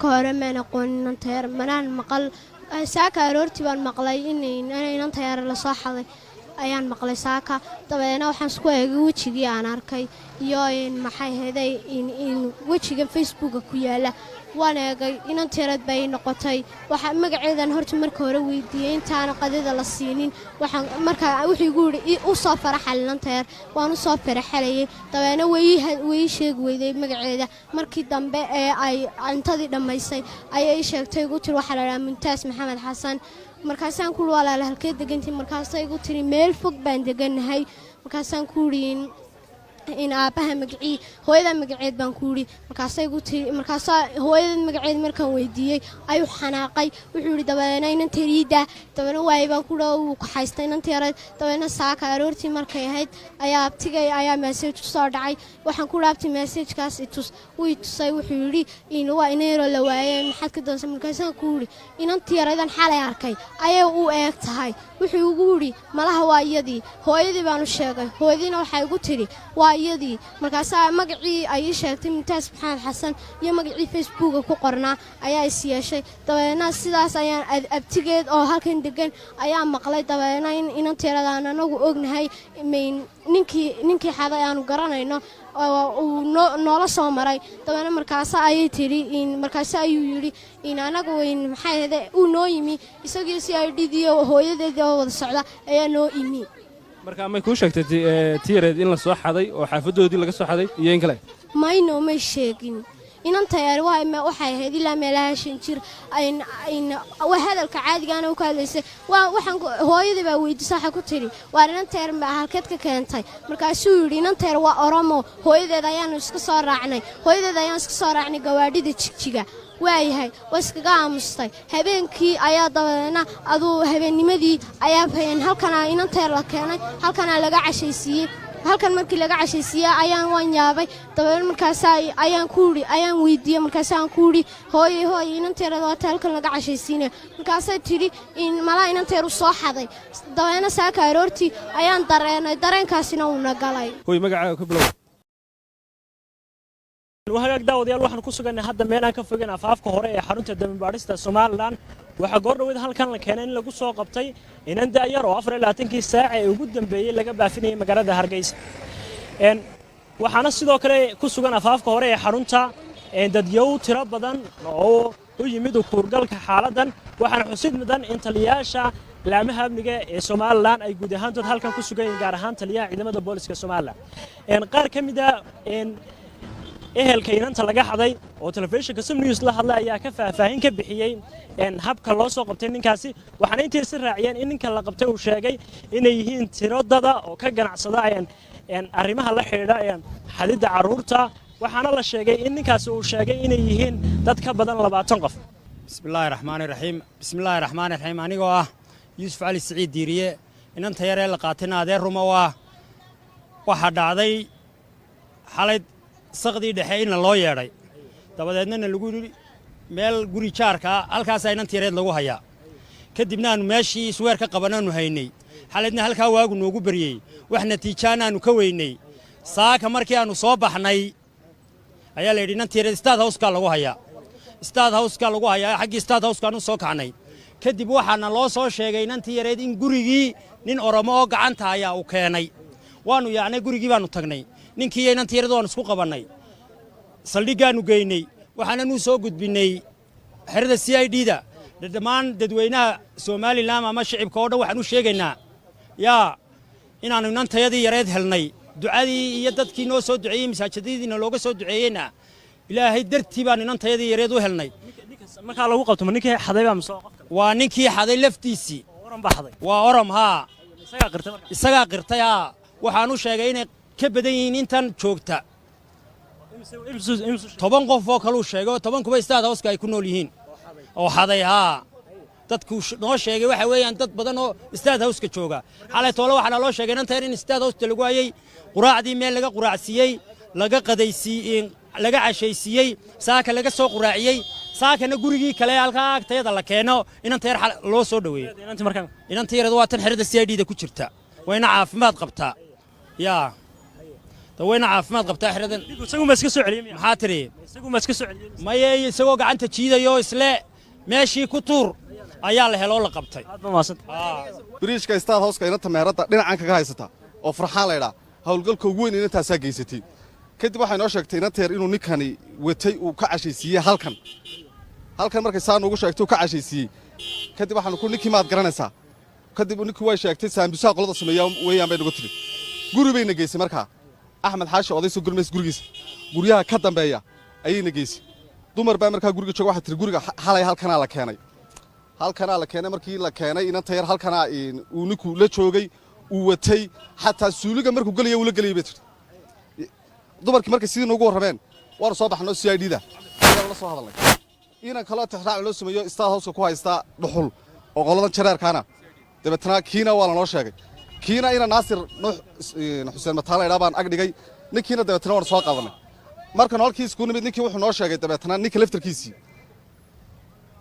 Marka hore maan aqoonin inanta yar, manaan maqal. Saaka aroortii baan maqlay in inanta yar lasoo xaday ayaan maqlay saaka. Dabadeedna waxaan isku eegay wejigii aan arkay iyo maxay ahaday wejiga Facebooka ku yaala. Waan eegay, inanta yarad bay noqotay. Waxaa magaceedan horta marka hore weydiiyey intaana qadida la siinin. Waxaan markaa wuxuu igu yidhi u soo faraxal inanta yar. Waan u soo faraxalayay, dabeedna way ii sheegi weyday magaceeda. Markii dambe ee ay cuntadii dhammaysay ayay ii sheegtay, igu tiri waxaa la dhahaa Muntaas Maxamed Xasan. Markaasaan ku uri, walaala, halkee degantihi? Markaasay igu tiri meel fog baan degannahay. Markaasaan ku uri in aabbaha magacii, hooyada magaceed baan ku yidhi. Markaasay igu tiri, markaasaa hooyada magaceed markaan weydiiyey ayuu xanaaqay. Wuxuu yidhi dabadeedna inanta riida. Dabeedna waayay baan ku dhawo, wuu kaxaystay inanta yareed. Dabeedna saaka aroortii markay ahayd ayaa abtigay ayaa message u soo dhacay. Waxaan ku dhaabtay messagekaas i tus. Wuu i tusay. Wuxuu yidhi in waa ina yaroo la waayay, maxaad ka doonsa? Markaasaan ku yidhi inantii yareedan xalay arkay ayay u eeg tahay. Wuxuu igu yidhi malaha waa iyadii. Hooyadii baan u sheegay, hooyadiina waxay igu tidhi waa iyadii. Markaasaa magacii ay ii sheegtay, Mumtaas Maxamed Xasan, iyo magacii Facebooka ku qornaa ayaa is yeeshay. Dabadeedna sidaas ayaan abtigeed oo halkan degan ayaa maqlay. Dabadeedna in inanteeradaan anagu ognahay, ninkii xaday aanu garanayno oo uu noola soo maray. Dabeedna markaasa ayay tidhi, markaase ayuu yidhi in anagu maxay ahayde uu noo yimi isagii CID-dii hooyadeedii oo wada socda ayaa noo imi. Marka may kuu sheegtay tiyareed in la soo xaday oo xaafadoodii laga soo xaday iyo in kale? Mayno, may sheegin. Inanta yar waxay ahayd ilaa meelaha 5 jir. Waa hadalka caadigaana u ka hadlaysay. Waxaan hooyadii baa weydiisay, waxay ku tidhi waar inanta yar ma halkeed ka keentay? Markaasuu yidhi inanta yar waa Oromo, hooyadeed ayaanu iska soo raacnay, hooyadeed ayaan iska soo raacnay gawaadhida Jigjiga. Waayahay, waa iskaga aamustay. Habeenkii ayaa dabadeedna aduu habeennimadii ayaa halkanaa inanta yar la keenay, halkanaa laga cashaysiiyey. Halkan markii laga cashaysiiyey ayaan waan yaabay. Dabadeed markaasaa ayaan ku idhi, ayaan weydiiyey, markaasaan ku idhi hooye, hooye, inanta yarada waata halkan laga cashaysiinaya. Markaasay tidhi in malaa inanta yar u soo xaday. Dabadeedna saaka aroortii ayaan dareenay, dareenkaasina uuna galay. Hooy, magacaaga ku bilow. Hagaag daawadayaal, waxaan ku sugannahay hadda meel aan ka fogeyn afaafka hore ee xarunta dambi-baadhista Somalilan. Waxaa goor dhaweyd halkan la keenay in lagu soo qabtay inan da'yar oo 24-kii saaca ee ugu dambeeyey laga baafinayay magaalada Hargeysa. Waxaana sidoo kale ku sugan afaafka hore ee xarunta dadyow tiro badan oo u yimid kuurgalka xaaladdan. Waxaana xusid mudan in taliyayaasha laamaha amniga ee Somalilan ay guud ahaantood halkan ku sugan yihiin, gaar ahaan taliyaha ciidamada booliska Somalilan. Qaar ka mid a ehelka inanta laga xaday oo telefishinka Som News la hadlay ayaa ka faahfaahin ka bixiyey habka loo soo qabtay ninkaasi. Waxaana intiisi raaciyeen in ninka la qabtay uu sheegay inay yihiin tiro dada oo ka ganacsada arrimaha la xidhiidha xadidda carruurta. Waxaana la sheegay in ninkaasi uu sheegay inay yihiin dad ka badan 20 qof. Bismillaahi raxmaani raxiim, bismillaahi raxmaani raxiim. Anigoo ah Yuusuf Cali Siciid Diiriye, inanta yaree la qaatayna adeer ruma u ah. Waxaa dhacday xalay saqdii dhexe inna loo yeedhay, dabadeedna na lagu yidhi meel guri jaarkaa halkaasaa inanta yareed lagu hayaa. Kadibna aanu meeshii isweer ka qabanaanu haynay. Xalaydna halkaa waagu noogu baryey, wax natiijaana aanu ka weynay. Saaka markii aanu soo baxnay ayaa la yidhi inanta yareed State House-kaa lagu hayaa, State House-kaa lagu hayaa. Xaggii State House-kaanu soo kacnay. Kadib waxaana loo soo sheegay inantii yareed in gurigii nin Oromo oo gacanta ayaa uu keenay. Waannu yaacnay, gurigii baannu tagnay. Ninkii iyo inantii yareed waannu isku qabannay, saldhiggaannu geynay, waxaananu soo gudbinnay xerada CID-da. Dhammaan dadweynaha Somalilan ama shicibka oo dhan waxaan u sheegaynaa yaa inaannu inantayadii yareed helnay. Ducadii iyo dadkii noo soo duceeyey, masaajidadiina looga soo duceeyeyna, Ilaahay dartii baannu inantayadii yareed u helnay. Markaa lagu qabto, ma ninkii xaday baa mise qof kale? Waa ninkii xaday laftiisii. Oran baa xaday? Waa Orom, haa. Isagaa qirtay marka? Isagaa qirtay, haa. Waxaanu sheegay inay ka badan yihiin intan joogta. 10 qof oo kaluu sheegay, oo 10-kuba State House-ka ay ku nool yihiin oo xaday, haa. Dadkuu noo sheegay waxa weeyaan dad badan oo State House-ka jooga. Xalay toole waxaana loo sheegay inanta yar in State House-ta lagu hayay, quraacdii meel laga quraacsiiyey, laga qadaysiiyey, laga cashaysiiyey, saaka laga soo quraaciyey, saakana gurigii kale halkaa agtayada la keeno, inanta yar loo soo dhoweeyey. Inantii markaa? Inanta yareed waa tan xerada CID-da ku jirta, wayna caafimaad qabtaa. Yaa De wayna caafimaad qabtaa xeradan. Isagu ma iska soo celiyey miya? Maxaa tiri? Isagu ma iska soo celiyey? Maye, isagoo gacanta jiidayo isle meeshii ku tuur ayaa la heloo la qabtay. Aad ba mahadsan. Biriishka State Houseka inanta meheradda dhinacan kaga haysata oo Farxaan laydhaa, howlgalka ugu weyn inantaasaa geysatay. Kadib waxay noo sheegtay inanta yar inuu ninkani watay, uu ka cashaysiiyey halkan. Halkan markay saa noogu sheegtay uu ka cashaysiiyey, kadib waxaanu ku ninkii maad garanaysaa? Kadib ninkii way sheegtay, saambusaha qolada sameeya weeyaan bay nagu tiri. Guri bayna geysay markaa Axmed Xaashi oday soo gurmays gurigiisa, guryaha ka dambeeya ayayna geysay. Dumar baa markaa guriga jooga. Waxay tiri guriga xalay halkanaa la keenay, halkanaa la keenay. Markii la keenay inanta yar halkanaa uu ninku la joogay, uu watay, xataa suuliga markuu gelaya uu la gelayay bay tiri. Dumarkii markay sidii noogu warrameen, waanu soo baxnoo CID da ayaanu la soo hadalnay. Inan kaloo tixraac loo sameeyo State Houseka ku haysta dhuxul oo qoladan jareerkaana, dabeetana kiina waa lanoo sheegay. Kiina ina Naasir Nuux Xuseen Mataala idhaa baan ag dhigay ninkiina. Dabeetana waanu soo qaadanay. Markan halkii isku nimid, ninkii wuxuu noo sheegay dabeetana ninka laftarkiisii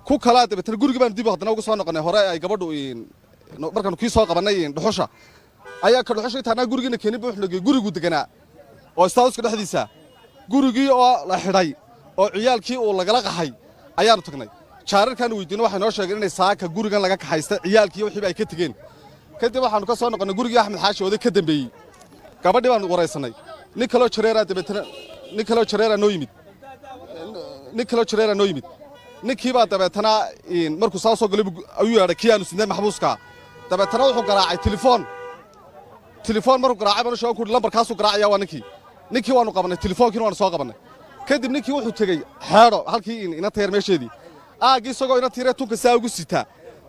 ku kalaa. Dabeetana gurigii baanu dib haddana ugu soo noqonay hore ay gabadhu. Markaanu kii soo qabannay dhuxusha ayaa ka dhuxusha intaanaa gurigiina keenin ba wuxuu nagey gurigu deganaa oo State Houseka dhexdiisa, gurigii oo la xidhay oo ciyaalkii uu lagala qaxay ayaanu tagnay. Jaararkaanu weydiinay, waxay noo sheegeen inay saaka gurigan laga kaxaysta ciyaalkii wixiiba ay ka tegeen. Kadib waxaanu ka soo noqonnay gurigii Axmed Xaashi oday ka dambeeyey. Gabadhii baanu waraysanay. Nin kaloo jareeraa dabeetana, nin kaloo jareeraa noo yimid, nin kaloo jareeraa noo yimid. Ninkii baa dabeetana markuu saa soo galay ayuu yeedhay kii aanu sidnay maxbuuska. Dabeetana wuxuu garaacay telefoon. Telefoon markuu garaacay baanu sheegan ku lambarkaasuu garaacaya waa ninkii. Ninkii waanu qabannay, telefoonkiina waanu soo qabannay. Kadib ninkii wuxuu tegey xeedho halkii inanta yar meesheedii aaggii, isagoo inanta yaree tunka saa ugu sitaa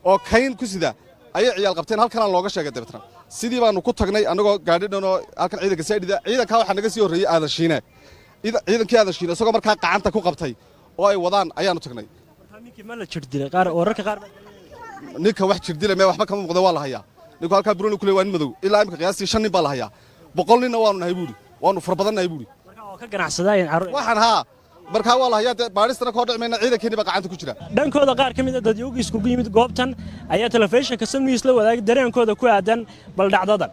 oo kayn ku sida ayay ciyaal qabteen. Halkanaan looga sheegay. Dabeetna sidii baanu ku tagnay annagoo gaadhi dhan oo halkan ciidanka saidhida. Ciidankaa waxaa naga sii horreeyey Aadan Shiine. Ciidankii Aadan Shiine isagoo markaa gacanta ku qabtay oo ay wadaan ayaanu tagnay. Ninkii ma la jir dilay? Qaar wararka qaar Ninka wax jirdila mee, waxba kama muuqda, waa la hayaa. Ninku halkaa buroni ku le waa nin madow. Ilaa imika qiyaastii shan nin baa la hayaa. 100 ninna waanu nahay buuri, waanu fara badan nahay buuri. Marka oo ka ganacsadaayen carruur. Waxaan haa, markaa waa la hayaa dee, baadhistana ka hor dhici mayna, ciidankeeni baa gacanta ku jira. Dhankooda qaar ka mid a dadyowgii iskugu yimid goobtan ayaa telefishinka Som News la wadaagay dareenkooda ku aadan bal dhacdadan.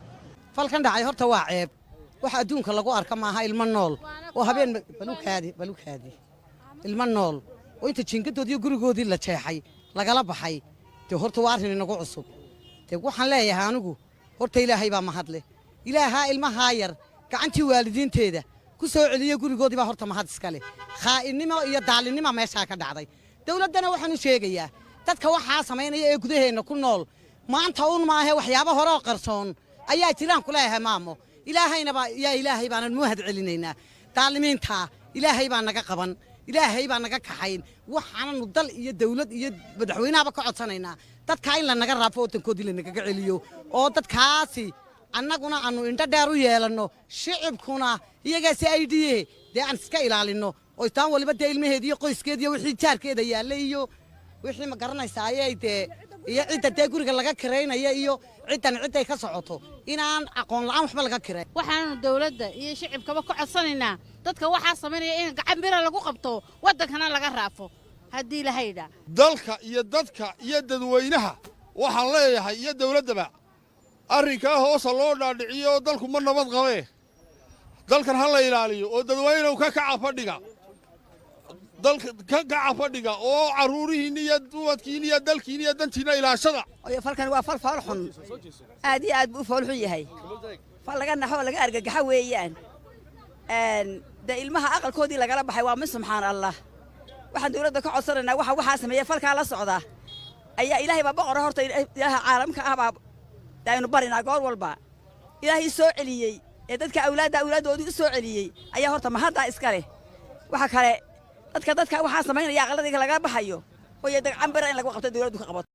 Falkan dhacay horta waa ceeb, waxa adduunka lagu arka maaha. Ilmo nool oo habeen balukaadi balukaadi, ilmo nool oo inta jiingadoodii iyo gurigoodii la jeexay lagala baxay, dee horta waa arrin inagu cusub. Dee waxaan leeyahay anigu horta Ilaahay baa mahadleh. Ilaahaa ilmahaa yar gacantii waalidiinteeda ku soo celiyey gurigoodii baa horta mahad iska leh. Khaa'inimo iyo daalinimo meeshaa ka dhacday. Dowladdana waxaan u sheegayaa, dadka waxaa samaynaya ee gudaheenna ku nool maanta un maahe, waxyaabo hore oo qarsoon ayaa jiraan ku leeyahay. Maamo, Ilaahayna baa yaa Ilaahay baanan muhad celinaynaa. Daalimiinta Ilaahay baa naga qaban, Ilaahay baa naga kaxayn. Waxaananu dal iyo dawlad iyo madaxweynahaba ka codsanaynaa dadkaa in lanaga raafo, waddankoodii lanagaga celiyo, oo dadkaasi annaguna aanu indho dheer u yeelanno, shicibkuna iyagaasi ay dhiye dee aan iska ilaalinno, oo istaan waliba dee ilmaheedi iyo qoyskeedi iyo wixii jaarkeeda yaalla iyo wixii ma garanaysaa ayay dee iyo cidda dee guriga laga kiraynaya iyo ciddan cidday ka socoto inaan aqoon la'aan waxba laga kirayn. Waxaannu dawladda iyo shicibkaba ka codsanaynaa dadka waxaa samaynaya in gacan bira lagu qabto, waddankana laga raafo haddii lahayidhaa. Dalka iyo dadka iyo dadweynaha waxaan leeyahay iyo dawladdaba, arrinkaa hoosa loo dhaadhiciyo oo dalku ma nabad qabee, dalkan ha la ilaaliyo oo dadweynow ka kaca fadhiga, dalka ka kaca fadhiga oo carruurihiinna iyo ubadkiinna iyo dalkiinna iyo dantiinna ilaashada. Falkan waa fal fool xun, aad iyo aad buu u fool xun yahay. Fal laga naxo oo laga argagaxo weeyaan. Dee ilmaha aqalkoodii lagala baxay waa mid subxaan Allah. Waxaan dawladda ka codsanaynaa waxa waxaa sameeya falkaa la socda ayaa Ilaahay baa boqora. Horta Ilaaha caalamka ah baa aynu barinaa goor walba. Ilaahay soo celiyey ee dadka awlaadda awlaaddoodii u soo celiyey ayaa horta mahaddaa iska leh. Waxa kale dadka waxaa samaynaya aqalladii laga baxayo hooyo gacan bira in lagu qabto, dawladdu ka qabato.